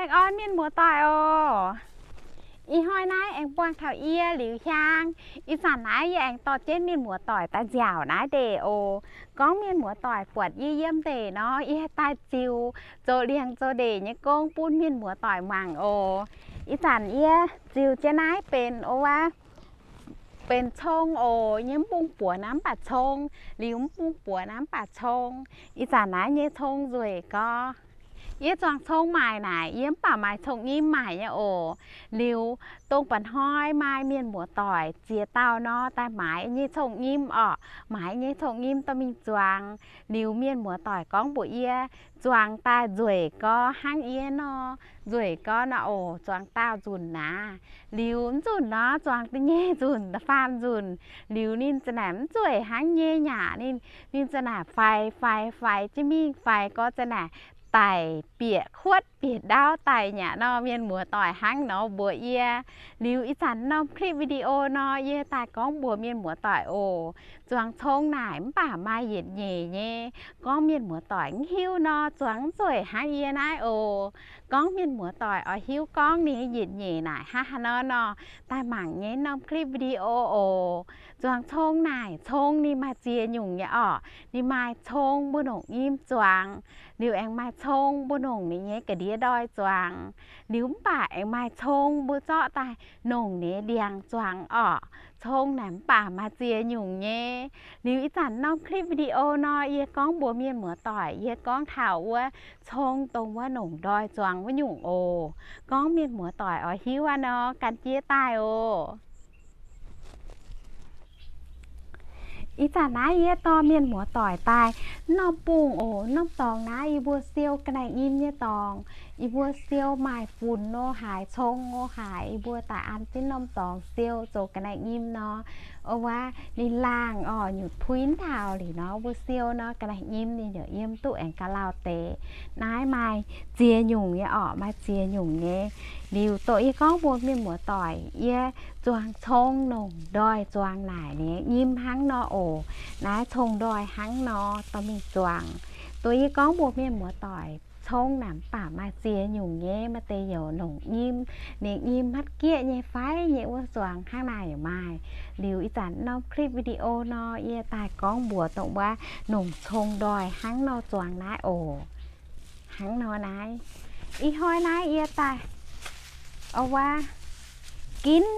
Aengx orn mienh muoz-doic oc. Ih hnoi naaiv aengx buangh taux yie Liuz Hiaang. Ih zanc naaiv yie aengx dorh jienv mienh muoz-doic daaih nziaauc naaiv ndeic oc. Gorngv mienh muoz-doic buatc yie yiem ndeic nor, yie daaih ziux zoux liangx zoux ndeic nyei gong bun mienh muoz-doic mangc oc. Ih zanc yie ziux jienv naaiv benx o wuov benx cong oc. Yie mv bung buoz naaiv mv baac cong, liuz mv bung buoz naaiv mv baac cong. Ih zanc naaiv nyei cong nzueic gorx. Yie zuangx cong maaic naaic, yie mv baac maaih cong-nyim maaic nyei oc. Liuz dongh mba'hnoi maaih mienh muoz-doic ziex dauh nor daaih maaiz nyei cong-nyim orqc, maaiz nyei cong-nyim dorh mingh zuangx. Liuz mienh muoz-doic gorngv mbuox yie, zuangx daaih nzueic gorx hnangv yie nor, nzueic gorx nor oc, zuangx daauh nzunc naaic. Liuz mv nzunc nor, zuangx da'nyeic nzunc, da'faam nzunc, liuz ninh za'naaic mv nzueic hnangv nyei nyaqc. Ninh, ninh za'naaic faix faix faix jienv mingh, faix gorx za'naaic daic bieqc kuotv bieqc ndau daic nyaqc nor, mienh muoz-doic hnangv nor mbuox yie. Liuz ih zanc norm clip video nor, yie daaih gorngv mbuox mienh muoz-doic oc. Zuangx cong naaic mv baac maaih yietc nyeic nyei. Gorngv mienh muoz-doic mv hiuv nor, zuangx mv nzueic hnangv yie naaiv oc. Gorngv mienh muoz-doic oix hiuv gorngv ninh yietc nyeic naaic hnangv haaix nor nor, daaih mangc nyei norm clip video oc. Zuangx cong naaic, cong ninh maaih ziex nyungc nyei orqc. Ninh maaih cong mbuo nongc nyim zuangx, liuz aengx maaih cong mbuo nongc ninh nyei ga'ndiev ndoih zuangx, liuz mv baac aengx maaih cong mbuo zorqv daaih nongc ninh ndiangx zuangx orqc. Cong naaic mv baac maaih ziex nyungc nyei. Liuz ih zanc norm clip video nor, yie gorngv mbuox mienh muoz-doic, yie gorngv taux wuov cong dongh wuov nongc ndoih zuangx wuov nyungc oc. Gorngv mienh muoz-doic oix hiuv aqv nor, gan jienv daaih oc. Ih zanc naaiv yie dorh mienh muoz-doic daaih norm bung oc. Norm dorngx naaiv yie mbuo siou ga'naaiv nyim nyei dorngx. Yie mbuo siou maaih funx nor haaix, cong nor haaix, yie mbuo daaih an jienv norm dorngx siou zoux ga'naaiv nyim nor. O wuov ninh laangh orqc, nyutc puix taux liuz nor, mbuo siou nor ga'naaiv nyim ninh yaac yiem duqv aengx ga'lauh deix. Naaiv maaih ziex nyungc nyei orqc, maaih ziex nyungc nyei. Liuz doqc yie gorngv mbuox mienh muoz-doic, yie zuangx cong nongc ndoih zuangx naaic ninh nyim hnangv nor oc. Naaiv cong ndoih hnangv nor dorh mingh zuangx. Doqc yie gorngv mbuox mienh muoz-doic, cong naaic mv baac maaih ziex nyungc nyei, maaih deix youc nongc nyim, ninh nyim hmatv gieqv nyei fai nyei wuov zuangx hnangv naaic yaac maaih. Liuz ih zanc norm clip video nor, yie daaih gorngv mbuox dongh wuov nongc cong ndoih hnangv nor zuangx naaiv oc. Hnangv nor naaiv, ih hnoi naaiv yie daaih, o wuov, ginv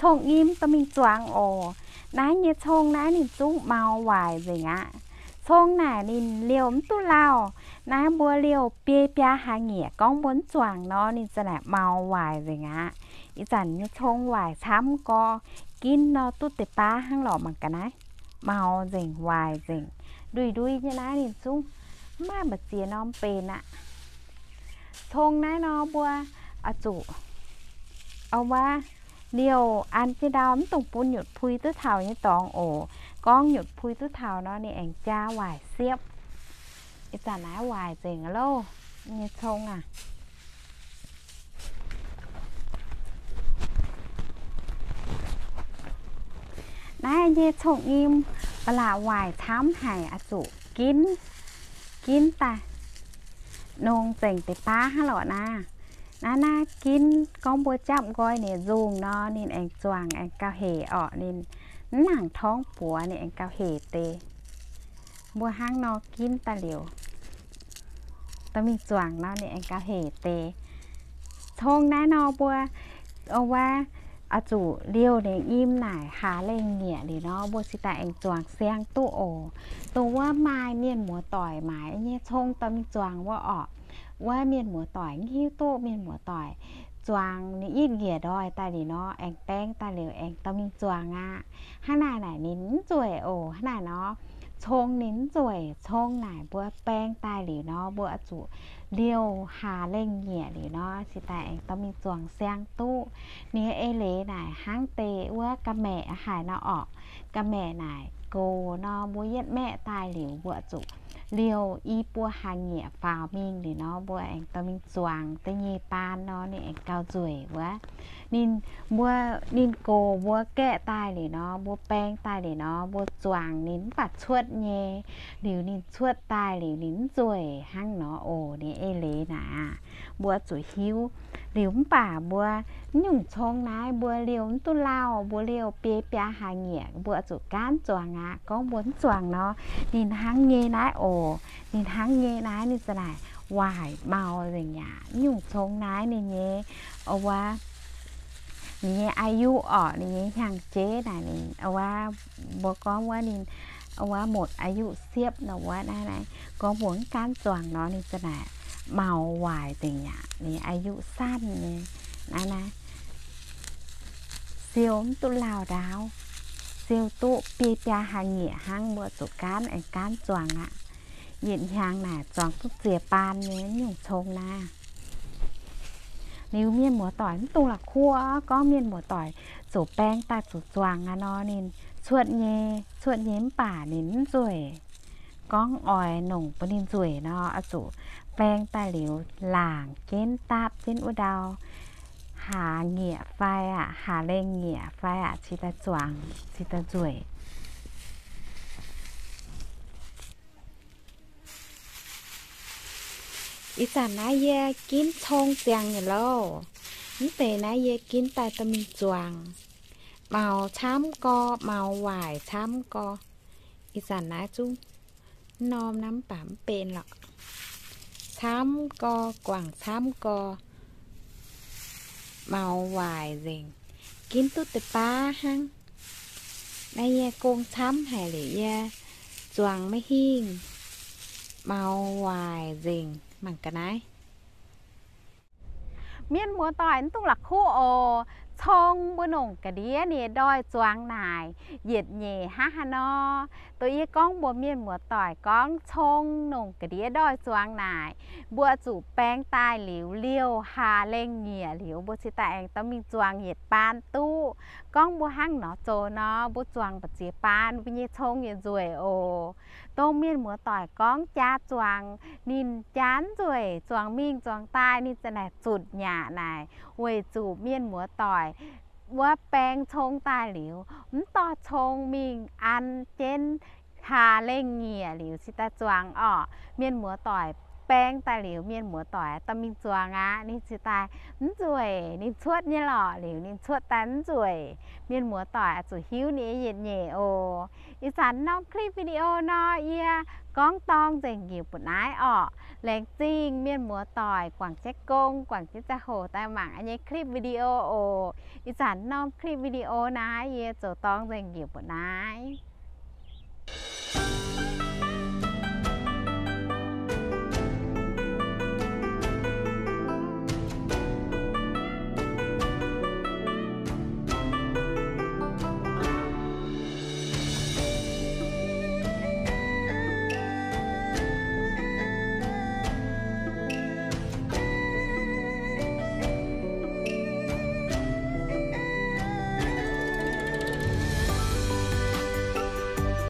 cong nyim dorh mingh zuangx oc. Naaiv nyei cong naaiv ninh zungv maux waaic nzengc aqv. Cong naaic ninh liouh mv duqv lauh. Naaiv mbuo liouh biei biaa hlaax nyieqc gorngv mbuo mv zuangx nor, ninh za'naaic maux waaic nzengc aqv. Ih zanc nyei cong waaic camv gorx, ginv nor duqv deix baav hnangv lorqc mangc gaax naaiv. Maux nzengc, waaic nzengc. Ndui-ndui nyei naaiv ninh zungv mv maaih mbu'ziex norm benx aqv. Cong naaiv nor mbuo oix zuqc, o wuov, liouh an jienv ndau, mv dungx bun nyutc pui duqv taux nyei dorngx oc. Gorngv nyutc pui duqv taux nor ninh aengx jaa waaic siepv. Ih zanc naaiv waaic nzengc loh, nyei cong aac. Naaiv nyei cong nyim ba'laqc waaic camv haic, oix zuqc ginv, ginv daaih nongx nzengc deix baav hnangv lorqc naaiv. Naaiv naaiv ginv gorngv mbuo japv nqoi ninh nzungh nor, ninh aengx zuangx aengx gauh hec orqc. Ninh mv nangc torngv buoz ninh aengx gauh hec deix. Mbuo hnangv nor ginv daaih liuz, dorh mingh zuangx nor ninh aengx gauh hec deix. Cong naaiv nor mbuo, o wuov, oix zuqc liouh ninh nyim naaic hlaax lengh nyieqc liuz nor, mbuo cingx daaih aengx zuangx siang duqv oc. Dongh wuov maaih mienh muoz-doic maaiz nyei cong dorh mingh zuangx wuov orqc. Wuov mienh muoz-doic mv hiuv duqv, mienh muoz-doic zuangx ninh yitv njiec ndoih daaih liuz nor, aengx baeng daaih liuz aengx dorh mingh zuangx aqv. Hnangv naaic naaic ninh mv nzueic oc. Hnangv naaic nor, cong ninh mv nzueic. Cong naaic mbuo baeng daaih liuz nor, mbuo oix zuqc liouh hlaax lengh nyieqc liuz nor, cingx daaih aengx dorh mingh zuangx siang duqv. Ninh nyei eix leiz naaic hnangv deix wuov ga'maeqc haic nor orqc. Ga'maeqc naaic gox nor, mbuo yietv maeqv daaih liuz mbuo oix zuqc liouh i buo hlaax nyieqc faaux mingh liuz nor, mbuo aengx dorh mingh zuangx da'nyeic baan nor, ninh aengx gauh nzueic wuov. Ninh, mbuo, ninh gox mbuo gaeqv daaih liuz nor, mbuo baeng daaih liuz nor, mbuo zuangx ninh mv baac cuotv nyei. Liuz ninh cuotv daaih liuz ninh mv nzueic hnangv nor oc. Ninh eix leiz naaic aqv, mbuo zuqc hiuv. Liuz mv baac mbuo mv nyungc cong naaiv, mbuo liouh mv duqv lauh, mbuo liouh biei biaa hlaax nyieqc, mbuo zuqc gaanv zuangx aqv. Gorngv mbuo mv zuangx nor, ninh hnangv nyei naaiv oc. Ninh hnangv nyei naaiv, ninh za'naaic waaic mau nzengc aqv. Mv nyungc cong naaiv ninh nyei, wuov, ninh nyei อายุ orqc, ninh nyei hnyangx jeiv naaic, ninh wuov, mbuo gorngv wuov ninh wuov หมดอายุ siepv nor wuov naaiv, naaiv gorngv mbuo mv gaanv zuangx nor, ninh za'naaic mau waaic nzengc aqv. Ninh อายุสั้น nyei naaiv, naaiv siou mv duqv lauh ndaauv, siou duqv biei biaa hlaax nyieqc hnangv, mbuo zuqc gaanv aengx gaanv zuangx aqv. Yietc hnyangx naaic zuangx duqv ziex baan nyei nyungc cong naaiv. Liuz mienh muoz-doic mv dungx la'kuqv gorngv mienh muoz-doic zuqc baeng daaih zuqc zuangx aqv nor, ninh cuotv nyei, cuotv nyei mv baac ninh mv nzueic. Gorngv oix nongc bun ninh nzueic nor, oix zuqc baeng daaih liuz laangc jienv, daapv jienv wuov ndau hlaax nyieqc fai aqv, hlaax lengh nyieqc fai aqv, cingx daaih zuangx, cingx daaih nzueic. Ih zanc naaiv yie ginv cong ziangx nyei louh. Mv deix naaiv yie ginv daaih dorh mingh zuangx. Maux camv gorx, maux waaic camv gorx. Ih zanc naaiv zungv norm naaiv mv baac mv benx lorqc. Camv gorx, guangc camv gorx, maux waaic nzengc. Ginv duqv deix baav hnangv. Naaiv yie gong camv haic liuz yie zuangx maiv hingh, maux waaic nzengc. Mangc ga'naaiv. Mienh muoz-doic mv dungx la'kuqv oc. Cong mbuo nongc ga'ndiev nyei ndoih zuangx naaic yietc nyeic hnangv haaix nor. Dongh yie gorngv mbuox mienh muoz-doic gorngv cong nongc ga'ndiev ndoih zuangx naaic, mbuo zuqc baeng daaih liuz liouh hlaax lengh nyieqc liuz, mbuo cingx daaih aengx dorh mingh zuangx yietc baan duqv. Gorngv mbuo hnangv nor zoux nor, mbuo zuangx mbu'ziex baan mbuo nyei cong yietc nzueic oc. Dongh mienh muoz-doic gorngv jaa zuangx, ninh jaa mv nzueic, zuangx mingh zuangx daaih ninh za'naaic zutc nyaqc naaic, weic zuqc mienh muoz-doic wuov baeng cong daaih liuz, mv dorh cong mingh an jienv hlaax lengh nyieqc liuz cingx daaih zuangx orqc. Mienh muoz-doic baeng daaih liuz, mienh muoz-doic dorh mingh zuangx aqv, ninh cingx daaih mv nzueic. Ninh cuotv nyei lorqc, liuz ninh cuotv daaih mv nzueic. Mienh muoz-doic oix zuqc hiuv ninh yietc nyeic oc. Ih zanc norm clip video nor, yie gorngv dorng nzengc njiec mbu'naaiv orqc. Laengz zingh mienh muoz-doic guangc jienv gong, guangc jienv ziangh hoc daaih mangc yie nyei clip video oc. Ih zanc norm clip video naaiv yie zoux dorng nzengc njiec mbu'naaiv.